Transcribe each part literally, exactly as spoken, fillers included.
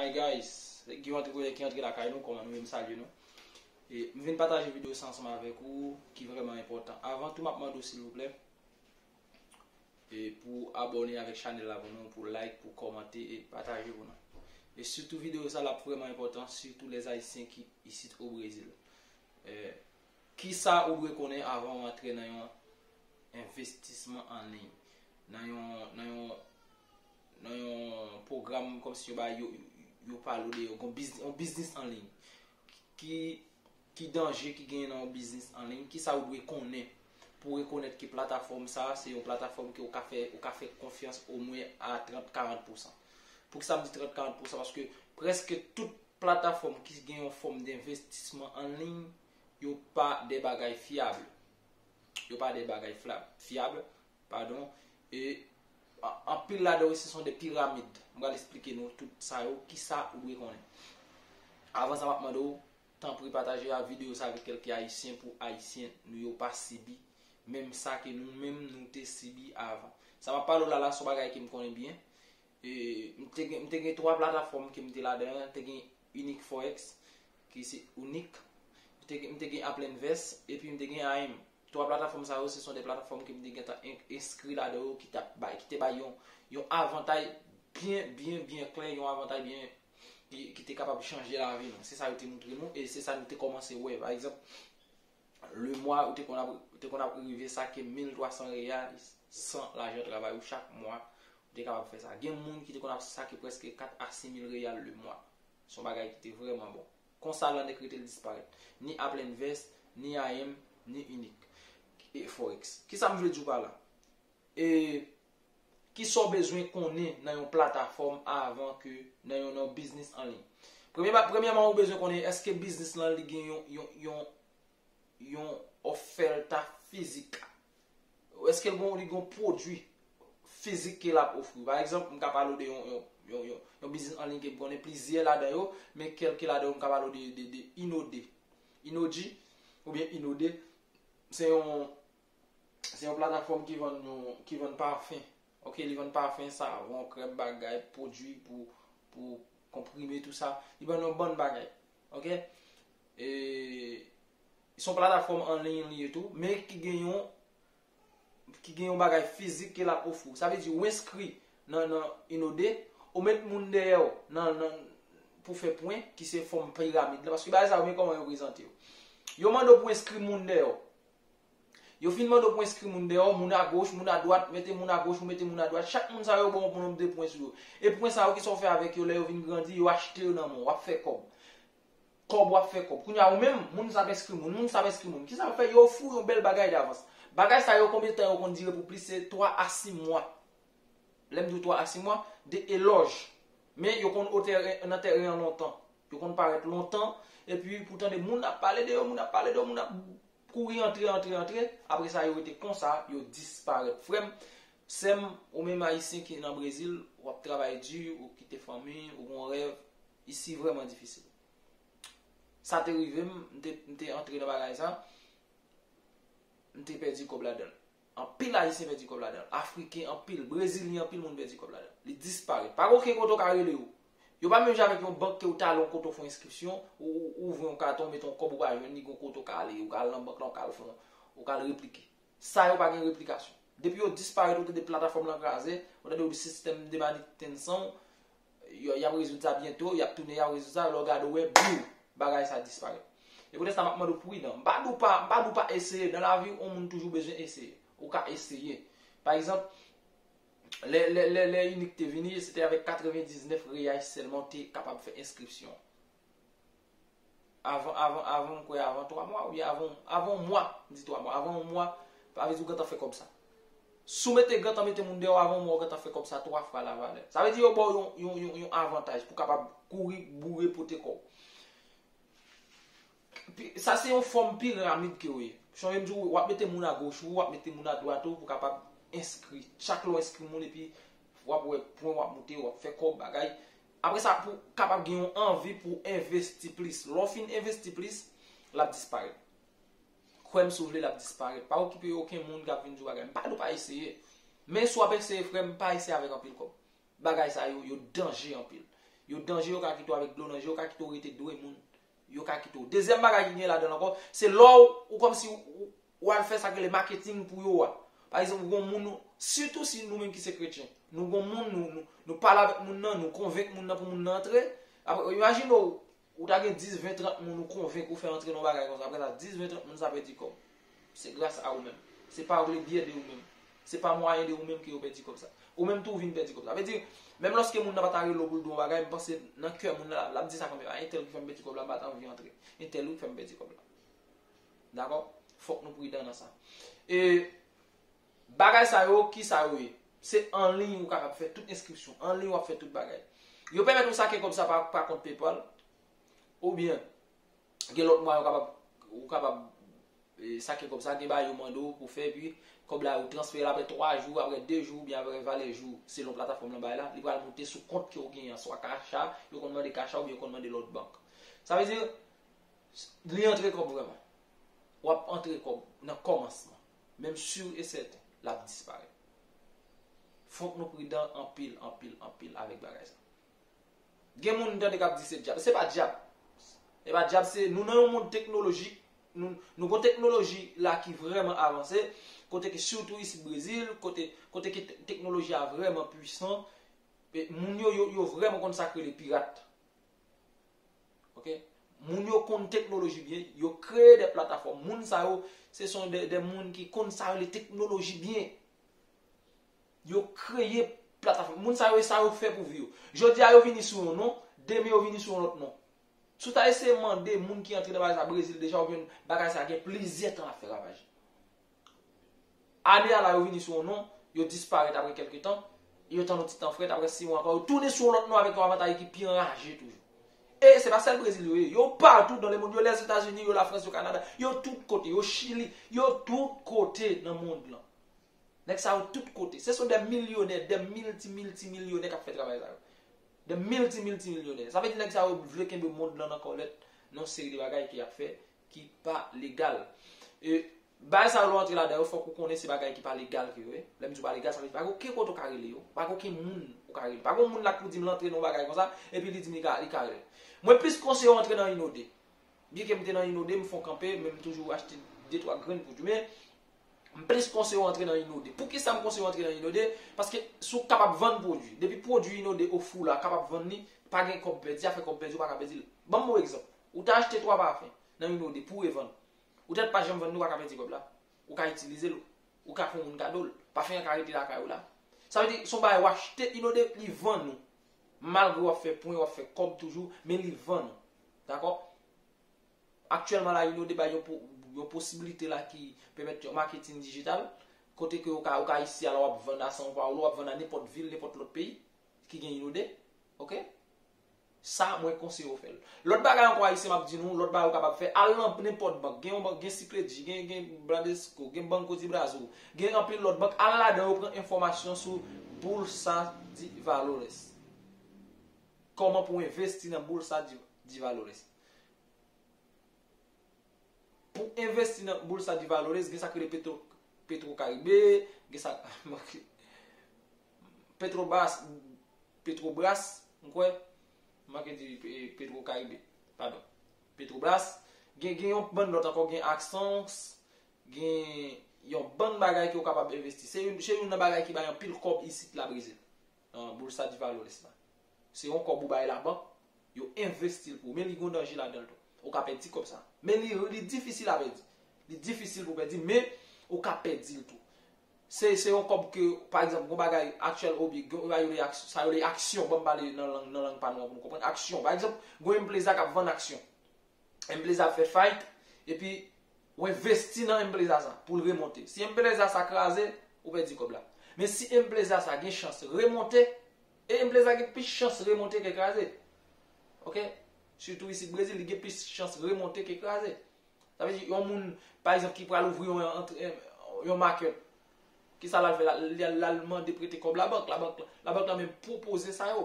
Hi guys, ki antre ki antre lakay nou, kòman nou ye, m salye nou. E m vin pataje videyo sa ansanm avèk ou ki vrèman enpòtan. Avan tou, m ap mande w silvouplè, e pou abòne avèk chanèl la pou nou, pou like, pou kòmante e pataje pou nou. E sitou videyo sa l ap vrèman enpòtan, sitou lèzayisyen ki isit o Brezil. E, kisa ou dwe konnen avan w antre nan yon envestisman an liy? Nan yon, nan yon, nan yon pwogram kòmsi yo ba yo, yo pale w de yon biznis, yon biznis an liy. Ki, ki danje ki genyen nan yon biznis an liy? Kisa ou dwe konnen pou rekonèt ke platafòm sa a se yon platafòm ke ou ka fè, ou ka fè konfyans omwen a trant karant pousan? Poukisa m di trant karant pousan? Paske prèske tout platafòm ki gen yon fòm denvestisman an liy, yo pa de bagay fyab. Yo pa de bagay fla- fyab, padon. E an- anpil ladan yo, se son de piramid. M pral esplike nou tout sa yo, kisa ou dwe konnen. Avan sa, m ap mande w, tanpri pataje a videyo sa avèk kèlke ayisyen pou ayisyen nou yo pa sibi menm sa ke nou menm nou te sibi avan. Sa m ap pale w la la, se yon bagay ke m konnen byen. E, m te gen, m te gen twa platafòm ke m te ladan an. M te gen Unique Forex, ki se Unique. M te gen, m te gen Applinvest, epi m te gen A M. Twa platafòm sa yo, se son de platafòm ke m te gentan en- enskri ladan yo, ki t ap bay, ki te bay yon, yon avantay byen, byen, byen klè, yon avantay byen, ki, ki te kapab chanje lavi nou. Se sa yo te montre nou, e se sa nou te kòmanse wè. Pa egzanp, lemwa, ou te konn ap, ou te konn ap rive sake mil twa san reyal san lajan travay ou chak mwa. Ou te kapab fè sa. Gen moun ki te konn ap sake prèske kat a sis mil reyal lemwa. Se yon bagay ki te vrèman bon. Konsa, Landec rete l disparèt. Ni Applinvest, ni A M, ni Unique. E Forex. Kisa m vle di w pa la? E kisa w bezwen konnen nan yon platafòm avan ke nan yon, nan yon biznis an liy? Premye ba- premyèman, ou bezwen konnen èske biznis lan li gen yon, yon, yon, yon ofèta fizik. Èske l gon, li gon pwodui fizik ke l ap ofri. Pa egzanp, m ka pale w de yon, yon, yon, yon, yon biznis an liy ke m konnen plizyè ladan yo, men kèlke ladan yo, m ka pale w de, de, de Inode. Inoji, oubyen Inode, se yon, se yon platafòm ki vann yon, ki vann pafen. Ok, li vann pafen, savon, krèm, bagay, pwodui pou, pou konprime, tou sa. Li vann yon bann bagay. Ok? E, se yon platafòm an liy li ye tou, men ki gen yon, ki gen yon bagay fizik ke l ap ofri w. Sa vle di, ou enskri nan, nan Inode, ou met moun dèyè w nan, nan, pou fè pwen, ki se fòm piramid la. Paske bagay sa yo, men kòman yo prezante yo. Yo mande w pou enskri moun dèyè w. Yo fin mande w pou enskri moun dèyè w, moun agoch, moun adwat, mete moun agoch, ou mete moun adwat. Chak moun sa yo ba w yon nonb de pwen sou yo. E pwen sa yo, kisa w fè avèk yo lè yo vin grandi? Yo achte yo nan men w, w ap fè kòb. Kòb, w ap fè kòb. Kounye a, ou menm, moun sa ap enskri moun, moun sa ap enskri moun. Kisa yo fè? Yo ofri w yon bèl bagay davans. Bagay sa yo, konbyen tan yo konn dire pou plis? Se twa a sis mwa. Lè m di w twa a sis mwa, de elòj. Men yo konn o tèren, nan tèren an lontan. Yo konn parèt lontan, epi pou tande moun ap pale de yo, moun ap pale de yo, moun ap kouri antre, antre, antre. Apre sa, yo rete konsa, yo disparèt. Frè m, sè m, ou menm ayisyen ki nan Brezil, w ap travay di, ou kite fanmi, ou gon rèv, isi vrèman difisil. Sa te rive m, m te, m te antre nan bagay sa, m te pèdi kòb ladan l. Anpil ayisyen pèdi kòb ladan l. Afriken anpil, brezilyen anpil moun pèdi kòb ladan l. Li disparèt. Pa gen okenn kote w ka rele yo. Yo pa menm jan avèk yon bank ke ou t ale yon kote w fè yon enskripsyon, ou, ou, ou ouvri yon katon, ou mete yon kòb ou pa jwenn li, gon kote w ka ale, ou ka al nan bank lan, ou ka al fè yon, ou ka al replike. Sa yo pa gen replikasyon. Depi yo disparèt, ou tande platafòm lan kraze, ou tande yo di sistèm de manitensan, yo, y ap rezoud sa byento, y ap tounen, y ap rezoud sa, lè w gade w wè, biw, bagay sa disparèt. E poutèt sa, m ap mande w pridan. M pa di w pa, m pa di w pa eseye. Nan lavi, yon moun toujou bezwen eseye. Ou ka eseye. Pa egzanp, lè, lè, lè, lè Inik te vini, se te avèk katrevendiznèf reyal sèlman w te kapab fè enskripsyon. Avan, avan, avan, m kwè avan twa mwa, oubyen avan, avan yon mwa, m di twa mwa, avan yon mwa, sa vle di w gentan fè kòb sa. Si w mete gentan mete moun dèyè w, avan yon mwa, w gentan fè kòb sa twa fwa lavalè. Sa vle di yo ba w yon, yon, yon, yon avantaj pou w kapab kouri boure pote kò w. Pi- Sa se yon fòm piramid ke w ye. Sonje m di w, w ap mete moun agoch ou, w ap mete moun adwat ou pou w kapab enskri. Chak lè w enskri moun, epi w ap wè pwen, w ap moute, w ap fè kòb, bagay. Apre sa, pou w kapab gen yon anvi pou w envesti plis. Lè w fin envesti plis, l ap disparèt. Kwè m si w vle, l ap disparèt. Pa okipe okenn moun k ap vin di w bagay. M pa di w pa eseye. Men si w ap eseye, frè m, pa eseye avèk anpil kòb. Bagay sa yo, yo danje anpil. Yo danje, yo ka kite w avèk dlo nan je, yo ka kite w rete dwe moun. Yo ka kite w. Dezyèm bagay ki gen ladan l ankò, se lè w, ou kòmsi ou, ou al fè sa k rele maketing pou yo a. Pa egzanp, ou gon moun, sitou si nou menm ki se kretyen, nou gon moun, nou, nou, nou pale avèk moun nan, nou konvenk moun nan pou moun nan antre. Apre, imajine w, ou ta gen dis, ven, trant moun ou konvenk ou fè antre nan yon bagay konsa. Apre sa, dis, ven, trant moun sa pèdi kòb. Se gras a ou menm. Se pa vle byen de ou menm. Se pa mwayen de ou menm ke yo pèdi kòb sa. Ou menm tou ou vin pèdi kòb sa. Sa vle di, menm lòske moun nan pa ta rele w pou l di w yon bagay, m panse nan kè moun nan, l ap di sa kanmenm. A, entèl ki fè m pèdi kòb la, m pa ta anvi antre. Entèl wi k fè m pèdi kòb la. Dakò? Fòk nou pridan nan sa. E bagay sa yo, ki sa yo ye? Se an liy ou kapab fè tout enskripsyon. An liy w ap fè tout bagay. Yo pèmèt ou sake kòb sa pa, pa kont PayPal. Oubyen, gen lòt mwayen ou kapab, ou kapab e, sake kòb sa, gen bagay yo mande w pou fè, epi kòb la yo transfere l apre twa jou, apre de jou, oubyen apre valè jou, selon platafòm lan bay la, li pral moute sou kont ke w genyen an, swa Cash App, yo konn mande Cash App oubyen yo konn mande lòt bank. Sa vle di, li antre kòb vrèman. W ap antre kòb nan kòmansman. Men m si e sèten, l ap disparèt. Fòk nou pridan anpil, anpil, anpil avèk bagay sa. Gen moun m tande k ap di se dyab. Se pa dyab. Se pa dyab, se nou nan yon mond teknolojik. Nou, nou gon teknoloji la ki vrèman avanse. Kote ke sitou isit Brezil, kote, kote ke te- teknoloji a vrèman pwisan. E moun yo, yo, yo vrèman konn sa k rele pirat. Ok? Moun yo konn teknoloji byen, yo kreye de platafòm. Moun sa yo, se son de, de moun ki konn sa rele teknoloji byen. Yo kreye platafòm. Moun sa yo, e sa yo fè pou vi yo. Jodi a, yo vini sou yon non, demen yo vini sou yon lòt non. Si w ta eseye mande moun ki antre nan bagay sa Brezil deja, oubyen bagay sa gen plizyè tan l ap fè ravaj. Ane a la, yo vini sou yon non, yo disparèt apre kèlke tan, yo tann yon ti tan frèt, apre sis mwa ankò, yo tounen sou yon lòt non avèk yon avantaj ki pi anraje toujou. E se pa sèl Brezil yo ye, yo patou dans le monde, yo Lèzetazini, yo Lafrans, yo Kanada, yo tout kote, yo Chili, yo tout kote nan mond lan. Nèg sa yo tout kote. Se son de milyonè, de milti, milti milyonè k ap fè travay sa yo. De milti, milti milyonè. Sa vle di nèg sa yo vle kenbe mond lan nan kòlèt nan yon seri de bagay ke y ap fè ki pa legal. E bagay sa yo lè w antre ladan yo, fòk ou konnen se bagay ki pa legal ke yo ye. Lè m di w pa legal, sa vle di pa gen okenn kote ou ka rele yo. Pa gen okenn moun ou ka rele. Pa gen yon moun la k pou di m l antre nan yon bagay konsa, epi li di m li ka, li ka rele. Mwen plis konseye w antre nan Inode. Byenke m te nan Inode, m fè w kanpe, men m toujou achte de twa grenn pwodui. Men, m plis konseye w antre nan Inode. Poukisa m konseye w antre nan Inode? Paske si w kapab vann pwodui, depi pwodui Inode ofri w la kapab vann li, pa gen kòb pèdi, afè kòb pèdi, ou pa ka pèdi l. Ban m yon egzanp. Ou ta achte twa pafen nan Inode pou revann. Ou tèt pa janm vann li, ou pa ka pèdi kòb la. Ou ka itilize l. Ou ka fè yon moun kado l. Pafen an ka rete lakay ou la. Sa vle di, se yon bagay w achte Inode, li vann ou. Malgre w ap fè pwen, w ap fè kòb toujou, men li vann ou. Dakò? Aktyèlman la, Inode bay yon, po- yon posibilite la ki pèmèt yon maketin dijital, kote ke ou ka, ou ka isi a la w ap vann a São Paulo, w ap vann a nenpòt vil, nenpòt lòt peyi ki gen Inode. Ok? Sa, mwen konseye w fè l. Lòt bagay ankò, Ayisyen, m ap di nou, lòt bagay ou kapab fè, al nan nenpòt bank. Gen yon bank, gen Sicredi, gen, gen Bradesco, gen Banco de Brasil, gen anpil lòt bank. Al ladan yo pran enfòmasyon sou Bolsa de Valores. Kòman pou w envesti nan Bolsa de, de Valores. Pou envesti nan Bolsa de Valores, gen sa k rele Petro, Petro Caribe, gen sa, Petrobras, Petrobras, m kwè, m manke di Pe- Petro Caribe, padon, Petrobras, gen, gen yon bann lòt ankò, gen Axons, gen yon bann bagay ke w kapab envesti. Se youn, se youn nan bagay ki bay anpil kòb isit la Brezil. Nan Bolsa de Valores la. Se yon kòb ou bay labank, yo envesti l pou ou. Men li gon danje ladan l tou. Ou ka pèdi kòb sa. Men li, li difisil a pèdi. Li difisil pou pèdi, men ou ka pèdi l tou. Se, se yon kòb ke, pa egzanp, gon bagay aktyèl oubyen gon bagay yo rele aksyon, sa yo rele aksyon, ban m pale nan lang, nan lang pa nou an pou nou konprann. Aksyon. Pa egzanp, gon enpleza k ap vann aksyon. Enpleza ap fè fayt, epi ou envesti nan enpleza sa pou l remonte. Si enpleza sa kraze, ou pèdi kòb la. Men si enpleza sa gen chans remonte, e enpleza gen plis chans remonte ke kraze. Ok? Sitou isit Brezil, li gen plis chans remonte ke kraze. Sa vle di, yon moun, pa egzanp, ki pral ouvri yon, antre- yon makèt, kisa l al fè la? Li al, l al mande prete kòb labank. Labank, labank la menm pwopoze sa yo.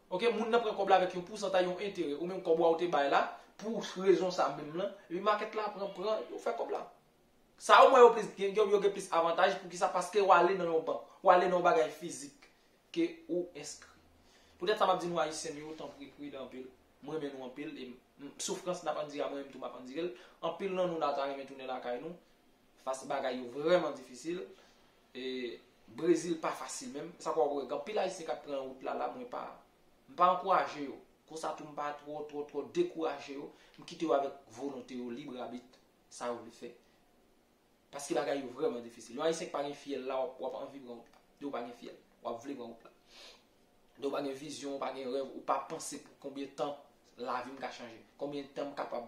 Ok, moun nan pran kòb la avèk yon pousantay, yon enterè, ou menm kòb ou a ou te bay la, pou rezon sa menm lan, epi makèt la pran, pran, yo fè kòb la. Sa ou wè yo plis, gen, gen, yo gen plis avantaj, poukisa? Paske w ale nan yon bank, w ale nan yon bagay fizik, ke ou enskri. Poutèt sa, m ap di nou, Ayisyen m yo, tanpri, pridan anpil. Mwen renmen nou anpil. E m, soufrans n ap andire a, mwen menm tou m ap andire l. Anpil nan nou la ta renmen tounen lakay nou. Fas bagay yo vrèman difisil. E Brezil pa fasil menm. Sa k wè, gen anpil Ayisyen k ap pran wout la, la, mwen pa, m pa ankouraje yo. Konsa tou, m pa twò, twò, twò dekouraje yo. M kite yo avèk volonte yo, lib abit, sa yo vle fè. Paske bagay yo vrèman difisil. Yon Ayisyen ki pa gen fyèl la, w ap, w ap anvi pran wout la. Depi w pa gen fyèl, w ap vle pran wout la. Depi w pa gen vizyon, w pa gen rèv, ou pa panse pou konbyen tan lavi m ka chanje. Konbyen tan m kapab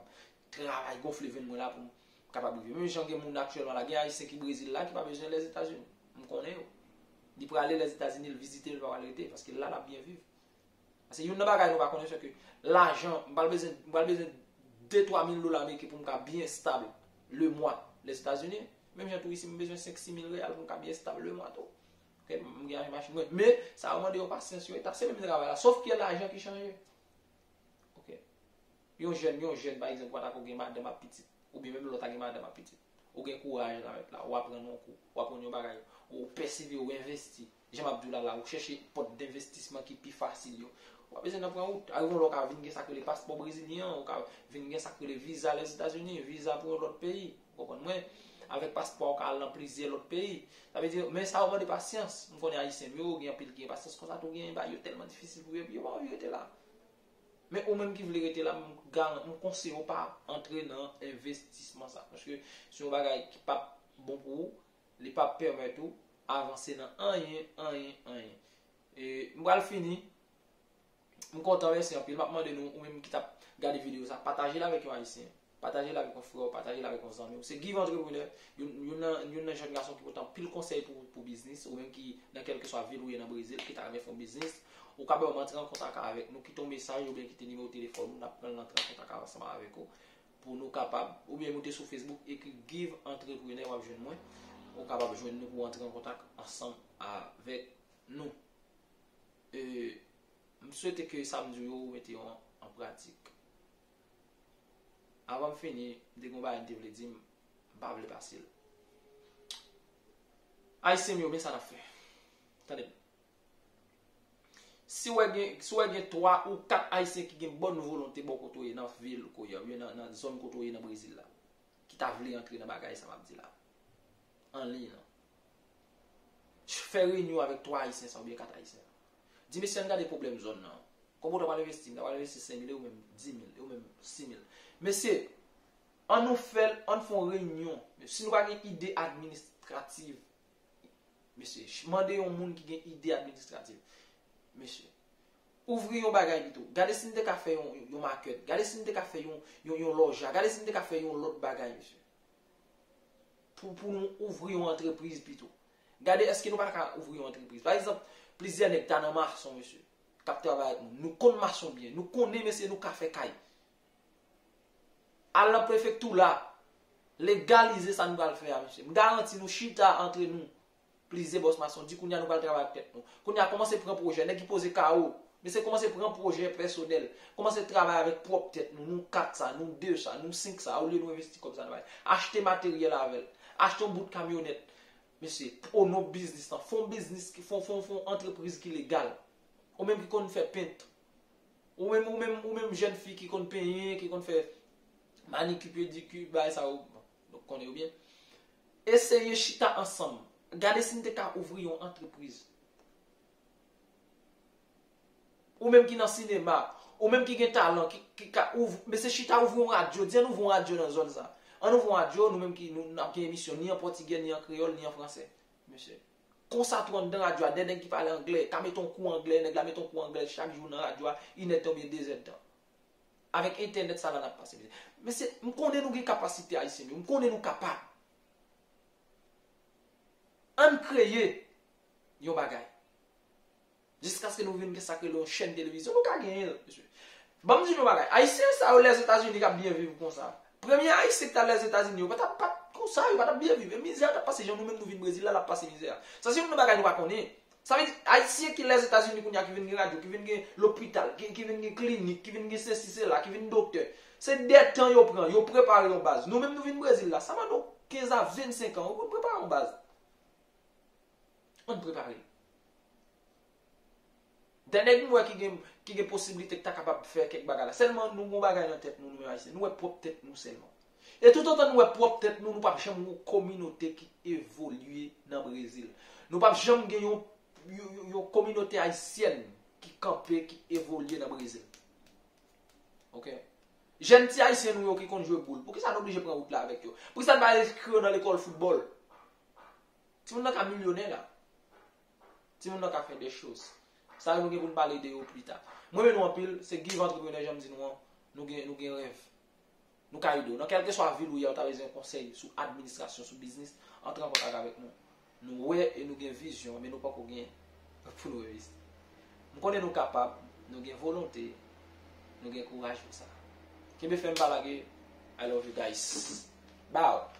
travay, gonfle venn mwen la pou m kapab rive. Menm jan gen moun aktyèlman la, gen Ayisyen ki Brezil la ki pa bezwen Lèzetazini. M konnen yo. Li prale Lèzetazini, l vizite, l pa pral rete, paske la, l ap byen viv. Paske youn nan bagay nou pa konnen, se ke lajan, m pral bezwen, m pral bezwen de twa mil dola ameriken pou m ka byen estab le mwa Lèzetazini. Menm jan tou isi, m bezwen senk sis mil reyal pou m ka byen estab le mwa tou. Ok, m gen ajan machin mwen. Men, sa yo mande yon pasyans, yon eta, se menm travay la, sof ke lajan ki chanje. Ok. Yon jèn, yon jèn, pa egzanp, ou pa ta ko gen madanm ak pitit, oubyen menm lè w ta gen madanm ak pitit. Ou gen kouraj nan mèt la, ou aprann yon kou, ou aprann yon bagay, ou pèsevere, ou envesti. Jan m ap di w la, la, ou chèche pòt denvestisman ki pi fasil yo. Ou pa bezwen nan pran wout. Arive yon lè ou ka vin gen sa k rele paspò brezilyen an, ou ka vin gen sa k rele viza Lèzetazini, viza pou yon lòt peyi. Ou konprann mwen? Avèk paspò a, ou ka al nan plizyè lòt peyi. Sa vle di, men sa yo mande pasyans. M konnen Ayisyen m yo, gen anpil ki gen pasyans konsa tou, gen bagay yo tèlman difisil pou yo, epi yo pa anvi rete la. Men ou menm ki vle rete la, m garan-, m konseye w pa antre nan envestisman sa. Paske se yon bagay ki p ap bon pou ou, li p ap pèmèt ou avanse nan anyen, anyen, anyen. E m pral fini. M kontan, mèsi anpil. M ap mande nou, ou menm ki t ap gade videyo sa, pataje l avèk yon Ayisyen. Pataje l avèk yon frè w, pataje l avèk yon zanmi w. Se Give Entrepreneur, youn, youn nan, youn nan jèn gason ki pote anpil konsèy pou, pou biznis, ou menm ki nan kèlkeswa vil ou ye nan Brezil, ki ta renmen fè yon biznis, ou ka ban m antre an kontak avèk nou, kite yon mesaj oubyen kite nimewo telefòn ou, n ap pran l antre an kontak ansanm avèk ou, pou nou kapab, oubyen moute sou Facebook, ekri Give Entrepreneur, w ap jwenn mwen, ou kapab jwenn nou pou antre an kontak ansanm avèk nou. E, m swete ke sa m di yo, ou mete yo an, an pratik. Avan m fini, m te gen yon bagay m te vle di, m pa vle pase l. Ayisyen m yo, men sa n ap fè. Tande m. Si w wè gen, si w wè gen twa ou kat Ayisyen ki gen bòn volonte bò kote w ye nan vil kote w ye, oubyen nan, nan zòn kote w ye nan Brezil la, ki ta vle antre nan bagay sa m ap di la, anliy lan. Fè reyinyon avèk twa Ayisyen sa oubyen kat Ayisyen. Di, "Mesye, ann gade pwoblèm zòn nan. Konbyen w ta pral envesti?" "M ta pral envesti senk mil, e ou menm di mil, e ou menm sis mil." Mesye, ann nou fè l, ann fè yon reyinyon. Si nou pa gen ide administrativ, mesye, ch-, mande yon moun ki gen ide administrativ. Mesye, ouvri yon bagay pito. Gade si n te ka fè yon, yon makèt. Gade si n te ka fè yon, yon, yon lòja. Gade si n te ka fè yon lòt bagay, mesye. Pou, pou nou ouvri yon antrepriz pito. Gade èske nou pa ka ouvri yon antrepriz. Pa egzanp, plizyè nèg ta nan mason, mesye, k ap travay ak nou. Nou konn mason byen. Nou konnen, mesye, nou ka fè kay. Al nan prefekti la, legalize sa nou pral fè a, mesye. M garanti nou, chita antre nou, plizyè bòs mason, di kounye a nou pral travay ak tèt nou. Kounye a, kòmanse pran pwojè, nèg ki poze kawo. Mesye, kòmanse pran pwojè pèsonèl. Kòmanse travay avèk pwòp tèt nou, nou kat sa, nou de sa, nou senk sa, olye nou envesti kòb sa nan bagay. Achte materyèl avè l. Achte yon bout kamyonèt. Mesye, o non biznis lan, fè yon biznis ki, fè, fè, fè yon antrepriz ki legal. Ou menm ki konn fè pent. Ou menm, ou menm, ou menm jèn fi ki konn penyen, ki konn fè maniki, pediki, bagay sa yo, nou konnen yo byen. Eseye chita ansanm. Gade si n te ka ouvri yon antrepriz. Ou menm ki nan sinema, ou menm ki gen talan, ki, ki ka ouvri, mesye, chita ouvri yon radyo, di ann ouvri yon radyo nan zòn sa. Ann ouvri yon radyo, nou menm ki, nou, n ap gen emisyon, ni an pòtigè, ni an kreyòl, ni an fransè. Mesye. Konsa tou anndan radyo a, de nèg ki pale anglè, ka mete yon kou anglè, nèg la mete yon kou anglè chak jou nan radyo a, inèdtan oubyen dezèdtan. Avèk entènèt sa la n ap pase, mesye. Mesye, m konnen nou gen kapasite, Ayisyen m yo, m konnen nou kapab. Ann kreye yon bagay. Jiskaske nou vin gen sa k rele yon chèn televizyon, nou ka genyen l, mesye. Ban m di nou yon bagay. Ayisyen sa yo Lèzetazini k ap byen viv konsa. Premye Ayisyen ki t al Lèzetazini, yo pa t ap, pa t konsa, yo pa t ap byen viv. E mizè yo t ap pase, jan nou menm nou vin Brezil la, n ap pase mizè a. Sa se youn nan bagay nou pa konnen. Sa vle di, Ayisyen ki Lèzetazini kounye a, ki vin gen radyo, ki vin gen lopital, ki, ki vin gen klinik, ki vin gen sesi, sela, ki vin doktè. Se de tan yo pran, yo prepare yon baz. Nou menm nou vin Brezil la, sa mande w kenz a vennsenk an, ou konn prepare yon baz. Ann prepare l. De nèg m wè ki gen, ki gen posiblite ki ta kapab fè kèk bagay la. Sèlman nou gon bagay nan tèt nou, nou menm Ayisyen. Nou wè pwòp tèt nou sèlman. E toutotan nou wè pwòp tèt nou, nou p ap janm yon kominote ki evolye nan Brezil. Nou p ap janm gen yon, yon, yon, yon kominote ayisyèn ki kanpe, ki evolye nan Brezil. Ok? Jèn ti ayisyen nou yo ki konn jwe boul, poukisa nou oblije pran wout la avèk yo? Poukisa n pa enskri yo nan lekòl foutbòl? Timoun nan ka milyonè la. Timoun nan ka fè de choz. Sa yo nou gen pou n pale de yo pli ta. Mwen renmen nou anpil, se Give Entrepreneur, jan m di nou an, nou gen, nou gen rèv. Nou ka ede w. Nan kèlkeswa vil ou ye, ou ta bezwen konsèy sou administrasyon, sou biznis, antre an kontak avèk nou. Nou wè e nou gen vizyon, men nou poko gen pou nou envesti. M konnen nou kapab, nou gen volonte, nou gen kouraj pou sa. Kenbe fèm, pa lage. I love you guys. Bow.